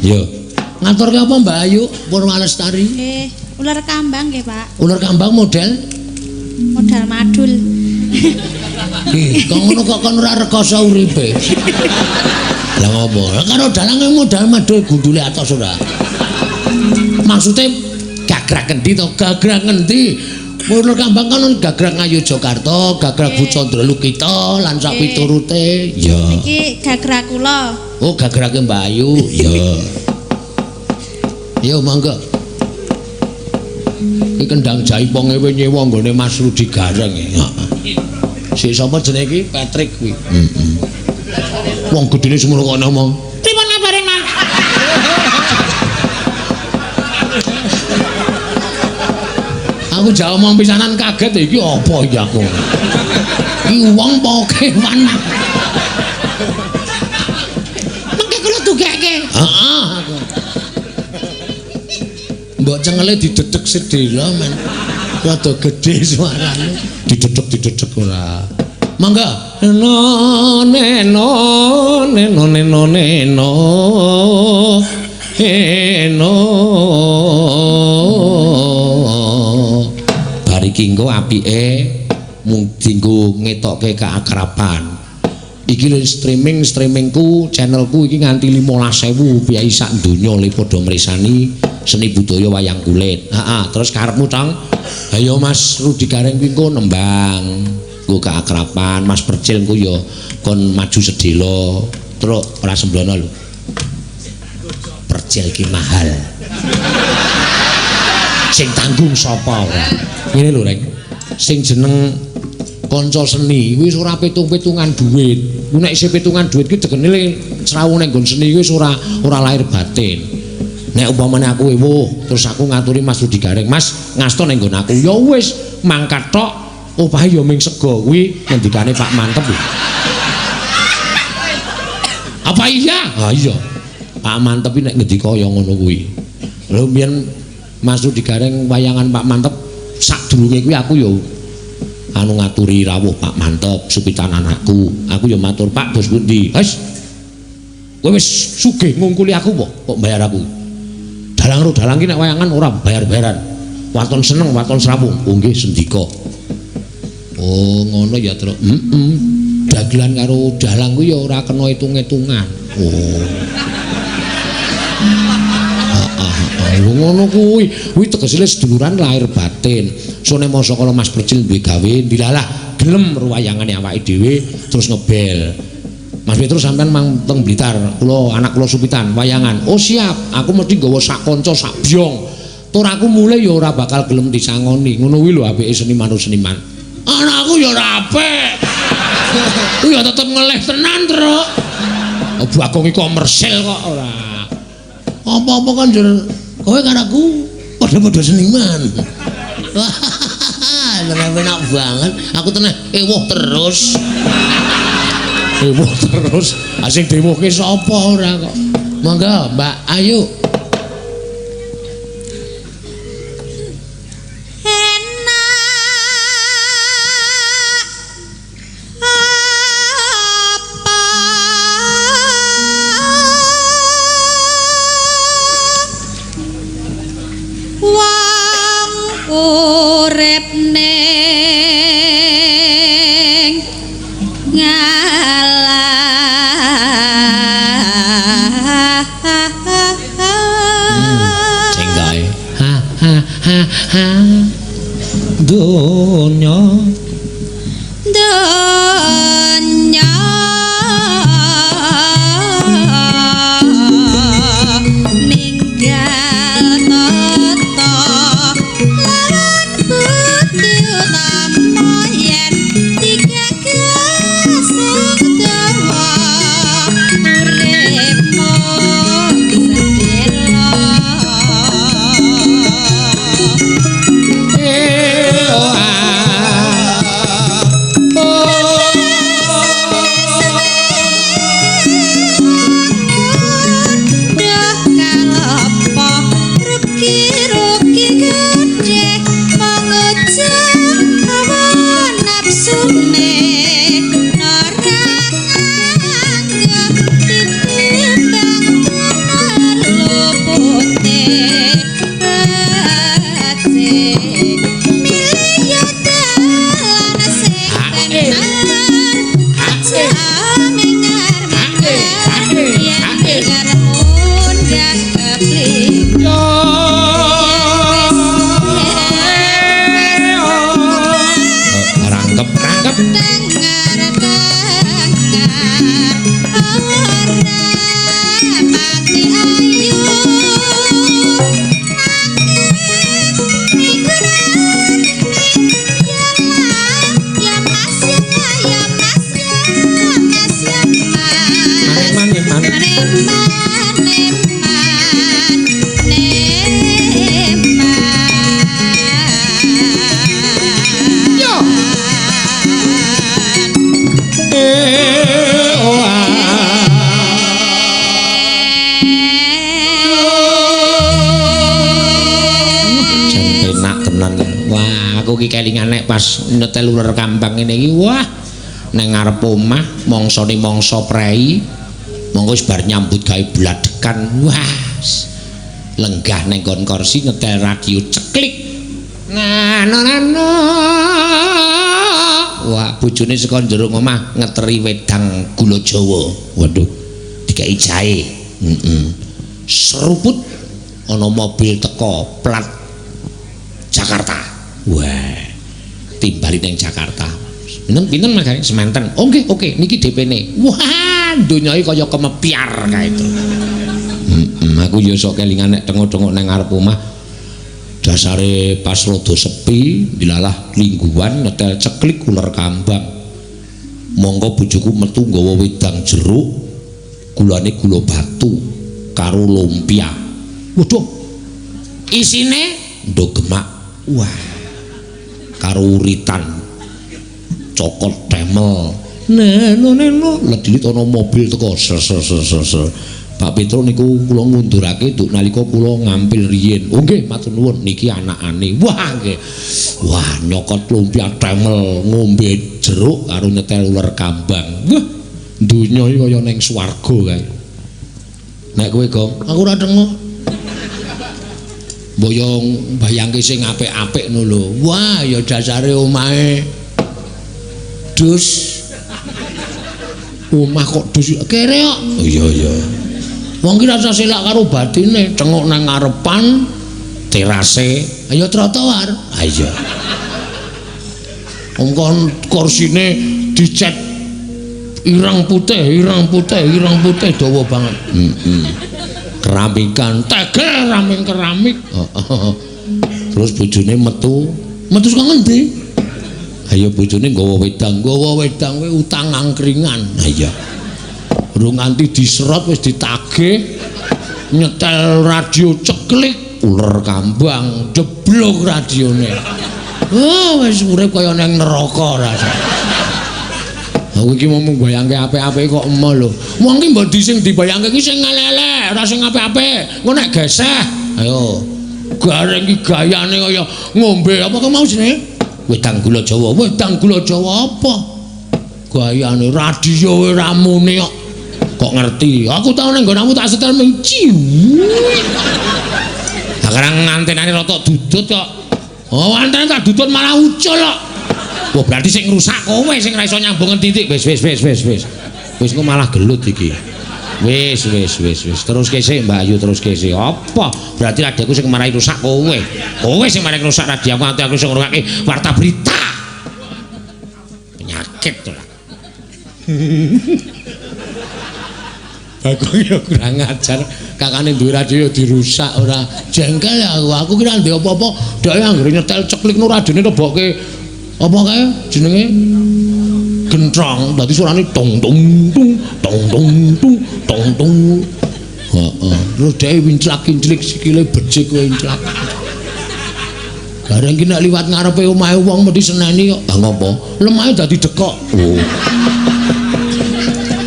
Yo. Ngaturke apa Mbak Ayu Purwalestari? Nggih, ular kambang nggih, Pak. Ular kambang model Modal madul. Ih, kok ngono kok kon ora rekoso uripe. Lah ngopo? Lah karo dalange modal madul gundule atos ora. Maksude gagrak endi to? Gagrak endi? Ular kambang kan gagrak Ngayogyakarta, gagrak Bu Candra Lukita lan sak piturute. Ya. Iki gagrak kula. Oh, gagrake Mbak Ayu. Ya. Yo monggo. Iki kendang jaiponge nyewa nggone Mas Rudi Gareng. Heeh. Si sapa jenenge iki? Patrick kuwi. Heeh. Wong gedene semono kok ngomong. Pripun kabare, Mas? Aku jauh omong pisanan kaget iki apa iki aku. Iki wong apa kewan? Mengke kula dugeke. Heeh aku. Mbok cengele didedek sedhela men. Rada gedhe suarane. Didedek-didedek ora. Mangga. No neno neno neno neno eno. Bar iki engko apike mung dienggo ngetokke keakraban. Iki lho streaming-streamingku, channelku iki nganti 15.000 piyai sak donya le padha mresani seni budaya wayang kulit. Heeh, terus karepmu, Cong? Ayo Mas Rudi Gareng kuwi engko nembang, nggo keakraban, Mas Percil engko ya kon maju sedhela. Truk ora sembrono lho. Percil ki mahal. Sing tanggung sapa ora? Ngene lho, Reng. Sing jeneng kanca seni kuwi wis ora pitung-pitungan duit. Ku nek isih pitungan duit ki degene srawung ning nggon seni kuwi wis ora lahir batin. Nek umpamane aku ewuh, terus aku ngaturi Mas Rudi Gareng, Mas ngasto ning nggon aku. Ya wis, mangkat tok, opahe ya ming sego kuwi ngendikane Pak Mantep. Apa iya? Ha iya. Pak Mantep iki nek ngendika ya ngono kuwi. Lho mbiyen Mas Rudi Gareng wayangan Pak Mantep sadurunge kuwi aku ya anu ngaturi rawuh Pak Mantep supitan anakku. Aku ya matur, Pak bos pundi? Wis. Kowe wis sugih ngungkuli aku apa kok bayar aku? Dalang ro dalang ki nek wayangan ora bayar-bayaran. Waton seneng, waton srawung. Oh nggih sendika. Oh ngono ya, Truk. Heeh. Dagelan karo dalang kuwi ya ora kena hitung-hitungan. Oh. Heeh, ngono kuwi. Kuwi tegese seduluran lahir batin. Sone masa kala Mas Percil duwe gawe, dilalah gelem ruwayangane awake dhewe terus ngebel. Mas Petrus sampean mang teng Blitar, kula anak kula Supitan wayangan. Oh siap, aku mesti nggawa sak kanca sak byong. Tur aku mulih ya ora bakal gelem disangoni. Ngono kuwi lho apike seniman seniman. Anakku ya ora apik. Ku ya tetep ngelih tenan, Truk. Oh, Bagong iki komersil kok ora. Apa-apa kan njur kowe karo aku padha-padha seniman. Wah, enak banget. Aku teneh ewuh terus. Ewuh terus. Ah sing diewuhke sapa ora kok. Monggo, Mbak Ayu. Enak apa wong urip ning ngalah. Cengkae. Ha ha ha ha. Donya donya ninggal tata lan budi utama yen digagas sing dawa urip mung sedhela. Eh oh ah. Oh. Yen munggah keplik. Yo. Rangkep rangkep. Dengar dengar ora pati ayu nanging ya mas ya ya mas ya mas ya mas Eman eman. Neman neman neman. Yo. Eh oh ah. Jan penak tenan. Wah, aku ki kelingan nek pas nyetel uler kambang ngene iki, wah, nang ngarep omah mongsone mongso prei. Monggo wis bar nyambut gawe bladekan. Wah, lenggah nang nggon kursi nyetel radio ceklik. Nah, no, no, no. Wah, bojone saka njero omah ngeteri wedang gula Jawa. Waduh, dikeki jahe. Heeh. Seruput ana mobil teko plat Jakarta. Wah, timbali nang Jakarta. Pinten pinten Mas sementen. Oh nggih, oke, niki DP-ne. Wah, donya iki kaya kemepiar kae itu. Heeh, aku ya sok kelingan nek tengok-tengok nang ngarep omah. Dasare pas rada sepi, dilalah lingguan nyetel ceklik uler kambang. Monggo bojoku metu nggawa wedang jeruk, gulane gula batu karo lumpia. Waduh. Isine ndok gemak. Wah. Karo uritan. Cokot temel. Neno neno ledilit ana mobil teko. Ser ser ser ser ser. Pak Petro niku kula ngundurake nduk nalika kula ngampil riyin. Oh nggih, matur nuwun niki anakane. Wah nggih. Wah, nyokot lumpia temel, ngombe jeruk karo nyetel uler kambang. Wah, donya iki kaya ning swarga kae. Nek kowe, Gong, aku ora tengok. Mbok yo mbayangke sing apik-apik ngono lho. Wah, ya dasare omahe dus. Omah kok dus kere kok. Oh iya iya. Wong ki rasa selak karo batine, cenguk nang ngarepan terase, ayo trotoar. Ha iya. Wong kon kursine dicet ireng putih, ireng putih, ireng putih dawa banget. Heeh. Keramikan, tegel raming keramik. Heeh. Terus bojone metu, metu saka ngendi? Ayo bojone nggawa wedang kowe utang angkringan. Ha iya. Durung nganti diserot wis ditagih, nyetel radio ceklik, uler kambang, jeblok radione. Oh, wis urip kaya nang neraka rasane. Aku iki mau mbayangke apik-apik kok emoh lho. Wong ki mbok sing dibayangke iki sing elek-elek, ora sing apik-apik. Engko nek geseh, ayo. Gareng iki gayane kaya ngombe apa kok mau jenenge? Wedang gula Jawa. Wedang gula Jawa apa? Gayane radio ora muni kok. Kok ngerti? Aku tau nang nggonamu tak setel ming ciwit. Lah karang antenane rada dudut kok. Oh, antene tak dudut malah ucul kok. Wah, berarti sing ngrusak kowe sing ora iso nyambung titik. Wis wis wis wis wis. Wis engko malah gelut iki. Wis wis wis wis. Terus sik Mbak Ayu, terus sik. Apa? Berarti radioku sing marai rusak kowe. Kowe sing marai rusak radio aku nganti aku iso ngrungokake warta berita. Penyakit to lah. Bagong ya kurang ajar, kakane duwe radio dirusak ora. Jengkel aku, aku kira ndek apa-apa, dhek anggere nyetel ceklik no radione lebokke apa kae jenenge gentrong, dadi suarane tong tong tung tong tong tung tong tung. Heeh. Terus dhek winclak-inclik sikile becik kowe inclak. Bareng ki nek liwat ngarepe omahe wong mesti seneni kok. Lah ngopo? Lemahe dadi dekok. Oh.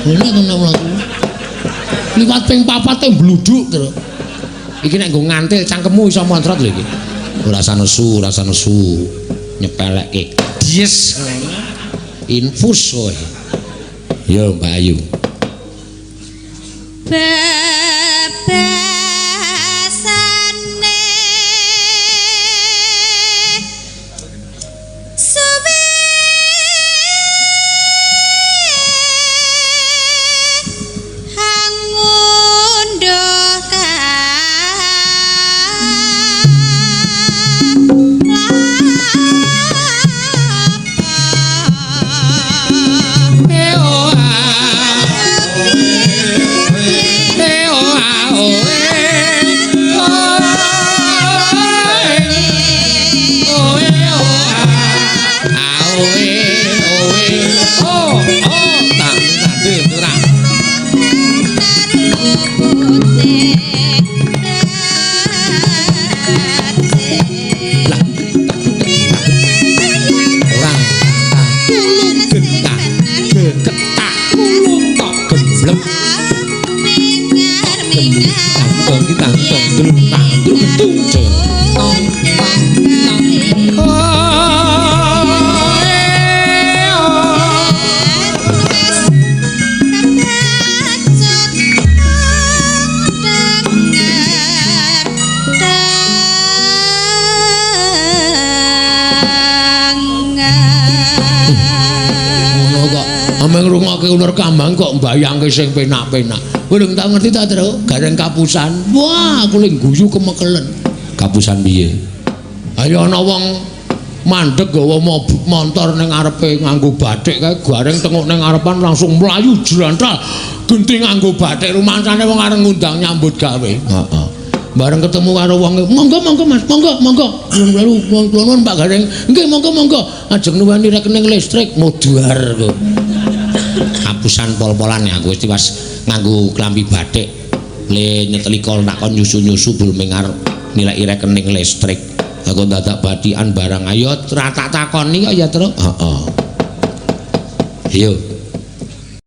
Ngono to nek mlaku. Liwat ping papat e bluduk terus. Iki nek nggo ngantil cangkemmu iso montrot lho iki. Ora usah nesu, ora usah nesu. Nyepelekke. Yes. Infus kowe. Yo Mbak Ayu. Bebasane suwe hang putih. Lah, ora tulung gentak geketak tulung tok gemblem Mingar mingar tong kitang tong gluntak gluntung tong tang tang. Ngono kok ame ngrungokke Uler Kambang kok mbayangke sing penak-penak. Kowe lho tak ngerti ta, Tru? Gareng kapusan. Wah, aku ling guyu kemekelen. Kapusan piye? Ayo ana wong mandeg gawa montor ning ngarepe nganggo bathik kae gareng tenguk ning ngarepan langsung mlayu jrantal genti nganggo bathik rumangsane wong arep ngundang nyambut gawe. Heeh. Bareng ketemu karo wong, monggo monggo Mas, monggo monggo. Lalu kula nuwun Pak Gareng. Nggih monggo monggo. Ajeng nuweni rekening listrik modar kok. Kapusan pol-polan ya aku wis tiwas nganggo klambi bathik. Le nyeteli kol tak kon nyusu-nyusu bul mengar nilai rekening listrik. Aku dadak bathikan barang ayo ra tak takoni kok ya, Tru. Heeh. Ayo